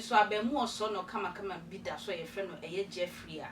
nso abɛɛmoa ɔsɔ no kamakama bi da so a yɛfrɛ no ɛyɛ Jeffrey a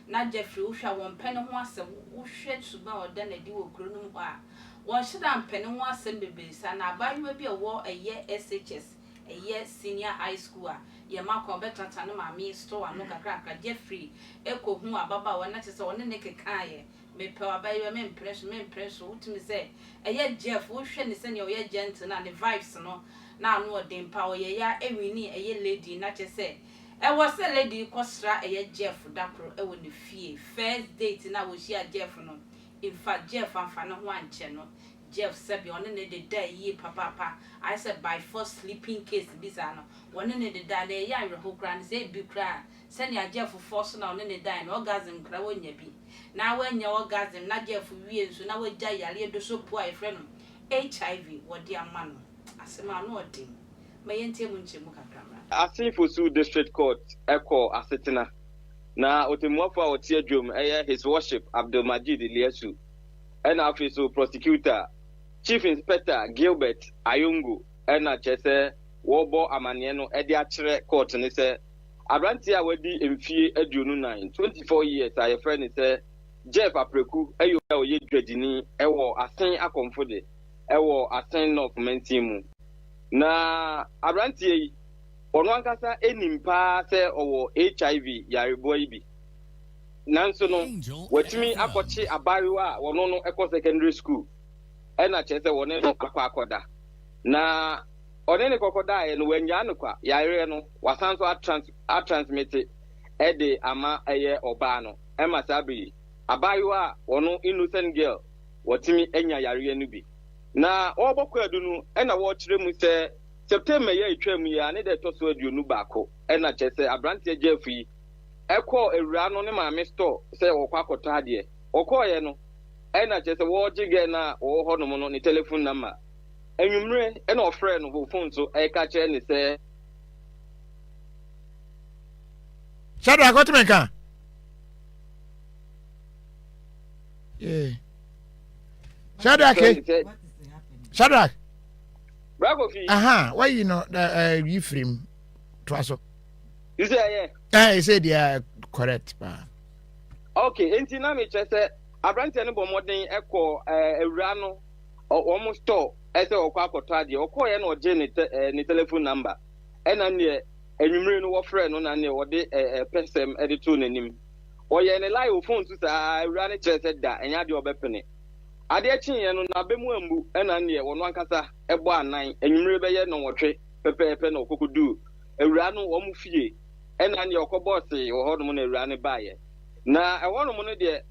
na Jeffrey wohwɛ a wɔmpɛ ne ho asɛm, wohwɛ suban a ɔda no adi wɔ kuro no mu hɔ a wɔnhyɛ da mpɛ ne ho asɛm bebree saa. Na abaayewa bi a ɔwɔ ɛyɛ SHS, ɛyɛ Senior High School a yɛma kwan ɔbɛtenatena ne maame store ano kakrakra, Jeffrey kɔhuu ababaawa no na kyerɛ sɛ ɔne no kekaeɛ. Mepɛ wo abaayewa mempene so mempene so wotumi sɛ ɛyɛ Jeff wohwɛ ne sɛnea ɔyɛ gentle na ne vibes no na ano ɔden paa ɔyɛ ya ɛwini ɛyɛ lady na kyerɛ sɛ ɛwɔ sɛ lady yi kɔ sra ɛyɛ Jeff da koro ɛwɔ ne fie first date no a wɔhyia Jeff no infact Jeff amfa ne ho ankyɛ no Jeff sɛbea ɔne no dedaa yie papaapa ayɛ sɛ by force sleeping case bi saa no wɔne no dedaa na ɛyɛ awerɛho koraa ne sɛ ebi koraa Sɛnea Jeff fɔɔ so na ɔne no dae no, orgasm koraa wannya bi. Na wannya orgasm na Jeff wie nso na wagya yareɛ dosopo a yɛfrɛ no HIV wɔde ama no. Asɛm a ano ɔden. Ma yɛntie mu nkyerɛmu kakra mmra. Asin Fosu District Court kɔɔ asetena, na ɔtɛmmuafo a ɔte adwam yɛ His Worship Abdul Majid Liasu, ɛna afei so Prosecutor, Chief Inspector Gilbert Ayongo na kyerɛ sɛ wɔrebɔ amaneɛ no de akyerɛ court no sɛ Aberanteɛ a wadi mfie 24, 24 years, a yɛfrɛ no sɛ Jeff Apreku yɛ obi a ɔyɛ dwadini wɔ Asen Akɔmfode wɔ Asen North mansin mu. Na aberanteɛ yi, ɔno ankasa nim paa sɛ ɔwɔ HIV yareboa yi bi. Nanso no, watumi akɔkye abaayewa a ɔno no kɔ secondary school ɛna kyerɛ sɛ wɔne no akɔ akɔda. Na ɔne no kɔkɔdaeɛ no, wannyaa no kwa, yareɛ no, wasan nso atrans atransmete de ama ɛyɛ ɔbaa no. Ɛma saa bere yi, abaayewa a ɔno innocent girl, watumi anya yareɛ no bi. Na wɔrebɔ kwaadu no, ɛna wɔrekyerɛ mu sɛ September yi a ɛtwaam yi ara ne da ɛtɔ so 21 ɛna kyerɛ sɛ aberanteɛ Jeff yi ɛkɔɔ awuraa no ne maame store sɛ ɔrekɔ akɔtɔ adeɛ. Ɔkɔeɛ no, ɛna kyerɛ sɛ wɔregye girl no a ɔwɔ hɔnom no ne telephone number. Anwummere na ɔfrɛɛ no wɔ fon so reka kyerɛ no sɛ. Shadrach, wote me nka? Yeah. Shadrach, eh? Shadrach. Bra Kofi. Aha, wayi no eh, yi firim toa so. Sɛ ɛyɛ. Eh, sɛ deɛ correct paa. Okay, enti na mekyerɛ sɛ aberanteɛ no bɔ mmɔden kɔ awura no wɔn store sɛ ɔkɔ akɔtɔ adeɛ. Ɔkɔɔeɛ na ɔgye ne tɛ ne telephone number. Ɛna neɛ anwummere no wɔfrɛɛ no na neɛ ɔde pɛsɛm de too n'anim. Ɔyɛɛ ne lie wɔ phone so saa awura no kyerɛ sɛ da ɛnyɛ adeɛ ɔbɛpene. Adeɛ kyeeɛ no n'aba mu ambu ɛna neɛ ɔno ankasa bɔ anan anwummere bɛyɛ nnɔnwɔtwe pɛpɛɛpɛ na ɔkɔkɔduu awura no wɔn fie ɛna neɛ ɔkɔbɔɔ see wɔ hɔnom na awura no baeɛ. Na ɛhɔnom no deɛ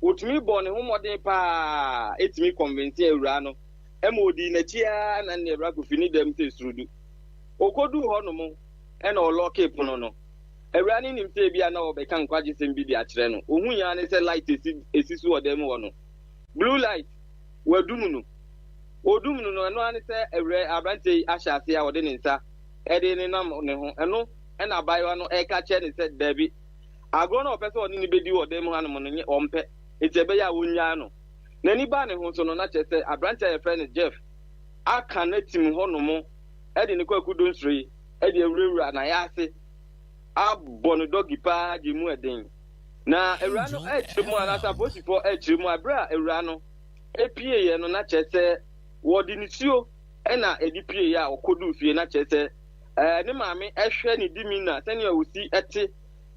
Otumi bɔɔ ne ho mmɔden paa tumi kɔnvensee awuraa no ma odii n'akyi ara na ne awura Kofi ne dɛm sɛ surudu. Okoduu hɔnom na ɔlɔɔkee pono no. Awuraa no nim sɛ ebia na ɔrebɛka nkwagyesɛm bi de akyerɛ no. Ohui ara ne sɛ light esi esi so wɔ dan mu hɔ no, blue light, wɔadum no. Odum no no, ɛno ara ne sɛ awuraa aberanteɛ yi ahyɛ aseɛ a ɔde ne nsa de nenam ne ho. Ɛno na abaayewa no reka kyerɛ no sɛ dabi. Agorɔ no a ɔpɛ sɛ ɔne no bɛdi wɔ dan mu hanom no nye ɔmpɛ, enti ɛbɛyɛ a ɔnnyaa no. N'ani baa ne ho so no, na kyerɛ sɛ aberanteɛ a yɛfrɛ no Jeff aka no atim hɔnom de ne kwaku donsoe de awurawura n'ayaase abɔ no dɔgi paa de emu ɛden. Na awuraa no rekyerɛ mu anaasɛ apolisifoɔ rekyerɛ mu a, berɛ a awuraa no pieeɛ no, na kyerɛ sɛ wɔde nisuo na ɛde pieeɛ a ɔkɔduu fie, na kyerɛ sɛ Ɛɛ, ne maame hwɛ ne demeanor, sɛnea osi te,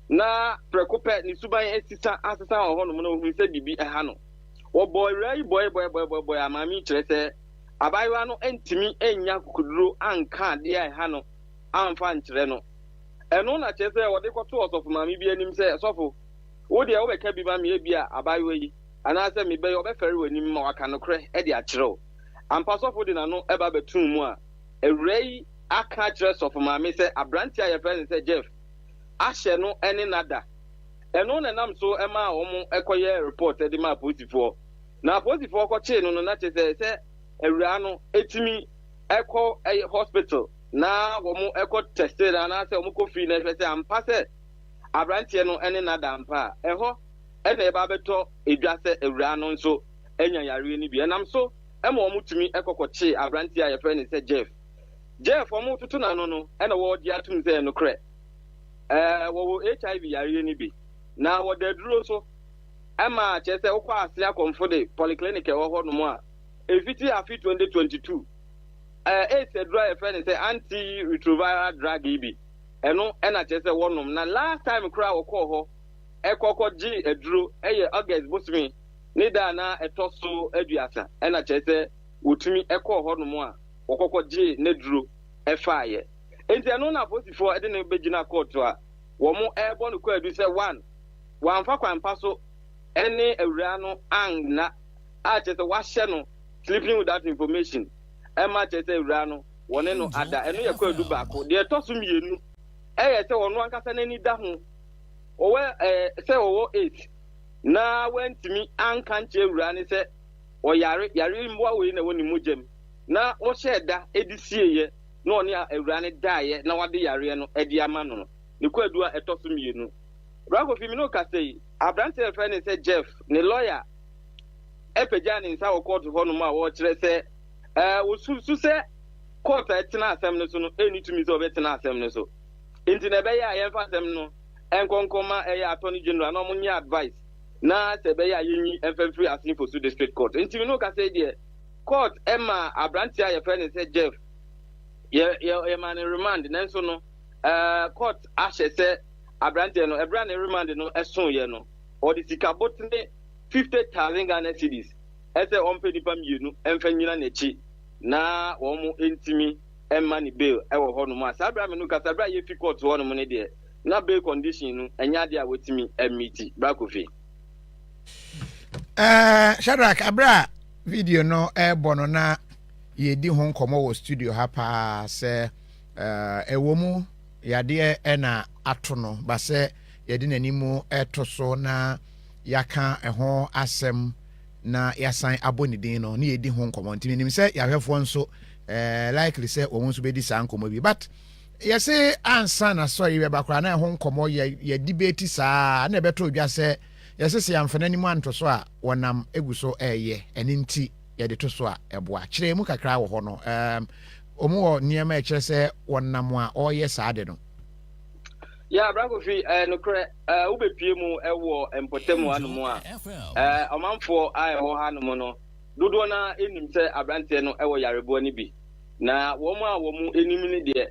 na prɛko pɛ ne suban asisa asesa wɔ hɔnom na ohun sɛ biribi ha no. Wɔbɔɔ awuraa yi bɔe bɔe bɔe bɔe bɔe a maame yi kyerɛ sɛ abaayewa no antumi annya akokoduro anka adeɛ a ɛha no amfa ankyerɛ no. Ɛno na kyerɛ sɛ wɔde kɔtoo ɔsɔfo maame bi anim sɛ, Sɔfo, wo deɛ wobɛka bi ma me ebia abaayewa yi anaasɛ me ba yi ɔbɛfɛre w'anim ma waka nokorɛ de akyerɛ wo. Ampa sɔfo de n'ano ba bɛtoo mu a, Awuraa yi aka akyerɛ sɔfo maame sɛ aberante a yɛfrɛ no sɛ Jeff ahyɛ no ne no ada. Ɛno na ɛnam so maa wɔkɔyɛɛ report de maa apolisifoɔ. Na apolisifoɔ kɔkyee no no, na kyerɛ sɛ sɛ awuraa no tumi kɔ hospital na wɔkɔ tɛste no anaasɛ wɔkɔ fii no hwɛ sɛ ampa sɛ aberanteɛ no ne no ada ampa a, ɛhɔ na ɛba abɛtɔ dwa sɛ awuraa no nso anya yareɛ no bi. Ɛnam so ma wɔtumi kɔ kɔkyee aberanteɛ a yɛfrɛ no sɛ Jeff. Jeff wɔretoto n'ano no na wɔregye atom sɛ nokorɛ ɛɛ wɔwɔ HIV yareɛ no bi na wɔda aduro so ɛma kyerɛ sɛ wokɔ ase akɔmfo de polyclinic ɛwɔ hɔ nom a ɛfiti afe 2022 ɛɛ AIDS aduro a yɛfrɛ no sɛ anti retroviral drug yi bi ɛno ɛna kyerɛ sɛ wɔnom na last time koraa wɔkɔɔ hɔ ɛkɔkɔ gye aduro ɛyɛ August bosome ne da a na ɛtɔ so aduasa ɛna kyerɛ sɛ wɔtumi ɛkɔɔ hɔ nom a wɔkɔkɔ gyee n'aduro ɛfaeɛ. Enti ɛno na apolisifoɔ de no bɛgyina kɔɔto a wɔn ɛrebɔ no kwaadu sɛ one, wamfa kwan pa so ɛne awuraa no anna a kyerɛ sɛ wahyɛ no sleeping without information ɛma kyerɛ sɛ awuraa no wɔne no ada. Ɛno yɛ kwaadu baako. Deɛ ɛtɔ so mmienu ɛyɛ sɛ ɔno ankasa n'ani da ho ɔwɔ ɛɛ sɛ ɔwɔ AIDS na wantumi anka nkyerɛ awuraa no sɛ ɔyare yare mmoa wei na ɛwɔ ne mogya mu na ɔhyɛɛ da de sieeɛ na ɔne awuraa no daeɛ na wade yareɛ no de ama no no, ne kwaadu a ɛtɔ so mmienu. Bra Kofi, me ne wo kasa yi, aberanteɛ a yɛfrɛ no sɛ Jeff, ne lɔya pagyaa ne nsa wɔ kɔɔto hɔnom a ɔrekyerɛ sɛ ɛɛ wɔsusu sɛ kɔɔto a ɛtena asɛm no so no ɛnni tumi sɛ ɔbɛtena asɛm no so. Nti na ɛbɛyɛ a yɛmfa asɛm no nkɔnkɔma ɛyɛ attorney general na wɔnyɛ advice na sɛ ɛbɛyɛ a yɛnyi mfa mfiri Asin Fosu District Court. Nti me ne wo kasa yi deɛ, court ma aberanteɛ a yɛfrɛ no sɛ Jeff, yɛ yɛ yɛma no remand nanso no ɛɛ court ahyɛ sɛ aberanteɛ no ɛberɛ a ne remand no ɛsoeɛ no ɔde sika botene 50,000 Ghana cedis ɛsɛ ɔmpɛ nipa mmienu ɛmfa nyina n'akyi na wɔn ntumi ɛmma ne bail ɛwɔ hɔnom a saa berɛ a me no kasa berɛ a yɛfi court hɔnom no deɛ na bail condition no ɛnyɛ adeɛ a wɔatumi ɛmiti. Bra Kofi. Uh, Shadrach, abere a video no ɛrebɔ no na yɛdi ho nkɔmmɔ wɔ studio ha paa sɛ ɛwɔ mu yadeɛ ɛna ato no ba sɛ yɛde n'anim ɛto so na yɛaka ɛho asɛm na yɛasan abɔ ne din no ne yɛdi ho nkɔmmɔ nti menim sɛ yɛahwɛfoɔ nso likely sɛ wɔn nso bɛdi saa nkɔmmɔ bi but yɛse ansa na sɔre bɛba koraa na ɛho nkɔmmɔ yɛ yɛ debate saa na ɛbɛtɔ odwa sɛ yɛse sɛ yɛamfa n'anim anto so a wɔnam egu so ɛɛyɛ ɛne nti yɛde to so a ɛboa kyerɛ mu kakra wɔ hɔ no wɔn wɔ nneɛma a ɛkyerɛ sɛ wɔnam a ɔreyɛ saa de no. Yɛ Abra Kofi, ɛɛ nokorɛ ɛɛ wobɛpie mu ɛwɔ mpɔtam hanom a ɛɛ ɔmanfoɔ a ɛwɔ hanom no dodoɔ no ara nim sɛ aberanteɛ no ɛwɔ yareboa no bi na wɔn a wɔn anim no deɛ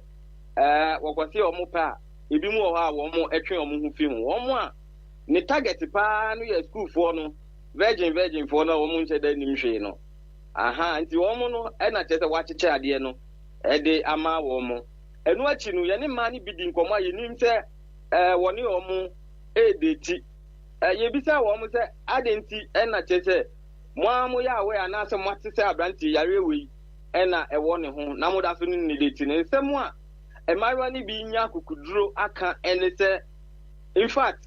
ɛɛ wɔkɔse wɔn pɛ a ebi mu wɔ hɔ a wɔn ɛtwe wɔn ho fi ho wɔn a ne target paa no yɛ sukuufoɔ no virgin virginfoɔ no a wɔn nhyɛ da nim hwee no aha nti wɔn no ɛna kyerɛ sɛ wɔakyekyɛ adeɛ no ɛde ama wɔn ɛno akyi no yɛne mmaa no bi di nkɔmɔ a yɛnim sɛ ɛɛ wɔne wɔn ɛɛdeti ɛɛ yɛbisa wɔn sɛ adɛn nti ɛna kyerɛ sɛ mo ara mo yɛ awɛ anaasɛ mo ate sɛ aberanteɛ yareɛ wei ɛna ɛwɔ ne ho na mo da so ne ne deti no nsɛm a mmaayewa no bi nya akukuduro aka ɛne sɛ in fact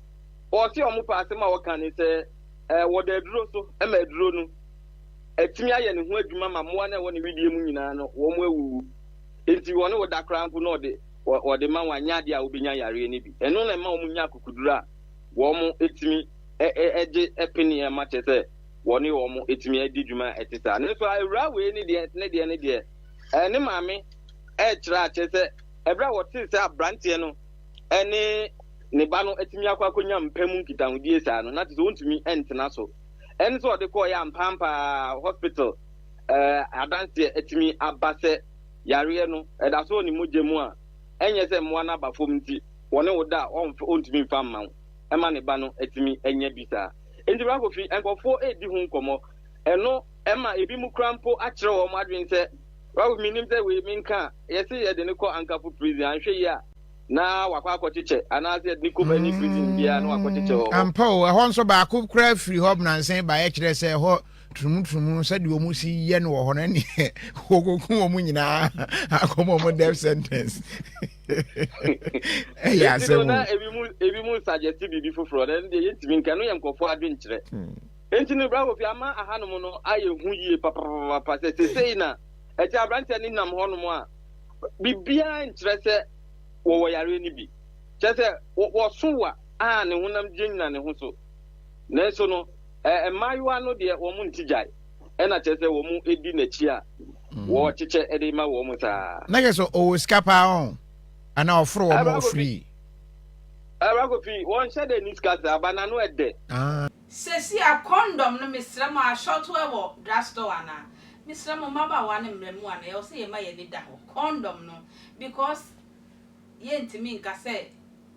ɔse ɔmo pɛ asɛm a wɔka ne sɛ ɛɛ wɔda aduro so ɛma aduro no atumi ayɛ ne ho adwuma ma mmoa no a ɛwɔ ne wedeɛ mu nyinaa no wɔn awuwu nti wɔne wo da koraa mpo na ɔde wɔde ma wɔn anyɛ adeɛ a wobɛnya yareɛ no bi ɛno na ɛma wɔn nya akukuduro a wɔn etumi ɛgye ɛpene ɛma kyerɛ sɛ wɔne wɔn etumi adi dwuma a ɛte saa nanso awura wei ne deɛ ne deɛ ne deɛ ɛɛ ne maame ɛɛkyerɛ akyerɛ sɛ ɛberɛ a wɔte sɛ aberanteɛ no ɛne ne ba no atumi akɔ akɔnya mpa mu nkitahodie saa no na te sɛ wɔntumi ntena so ɛne sɛ ɔde kɔɔ yɛ ampampaa hospital ɛɛ adanseɛ atumi aba sɛ yareɛ no ɛda so wɔ ne mogya mu a ɛnyɛ sɛ mmoa no aba fam nti wɔne wo da a ɔntumi mfa mma wo ɛma ne ba no atumi anya bi saa nti Bra Kofi nkurɔfoɔ ɛredi ho nkɔmmɔ ɛno ɛma ebi mu kora mpo akyerɛ wɔn adwene sɛ Bra Kofi menim sɛ wei menka a yɛse yɛde ne kɔ Ankafo prison anhwɛ yi a na wakɔ akɔkyekyɛ anaasɛ yɛde ne kɔ any prison biara na wakɔkyekyɛ wɔ hɔ. Ampa o, ɛhɔ nso baako koraa firi hɔ nansa baeɛ kyerɛ sɛ ɛhɔ turumuturumu sɛdeɛ wɔn si yɛ no wɔ hɔ no ɛneɛ wɔkɔku wɔn nyinaa akɔma wɔn death sentence. Ɛyɛ asɛm o. Na ebi mu ebi mu suggest biribi foforɔ na ɛno deɛ yɛntumi nka ɛno yɛ nkurɔfoɔ adwenkyerɛ. Nti no Bra Kofi ama ahanom no ayɛ hu yie papapapa sɛ sesei na ɛkyɛ aberanteɛ no nam hɔnom a biribiara nkyerɛ sɛ wɔwɔ yareɛ no bi. Kyerɛ sɛ wɔso wa a ne honam gyinagyina ne ho so. Nanso no, mmaayewa no deɛ wɔn nti gyae. Ɛna kyerɛ sɛ wɔn di n'akyi a. Wɔkyekyɛ de ma wɔn saa. Na kyerɛ sɛ ɔwɔ sika paa ɔn anaa ɔforo wɔn Ɛbra Kofi, ɔfiri. Ɛbra Kofi, wɔnhyɛ da nni sika saa, but n'ano ɛdɛ. Ah. Sɛsi a condom no mesrɛ mo asɔto ɛwɔ drug store anaa? Mesrɛ mo mmabaawa ne mmramuwa no ɛwɔ sɛ yɛma yɛn ani da hɔ condom no because yɛntumi nka sɛ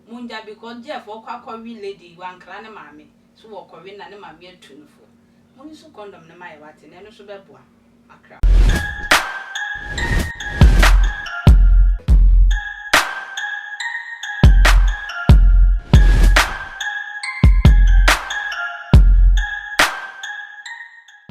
mongya because Jeff ɔkɔ akɔwe lady wankra ne maame so wɔkɔwe na ne maame atu no fo. Mo use condom no ma yɛ wate na ɛno nso bɛboa. Makra.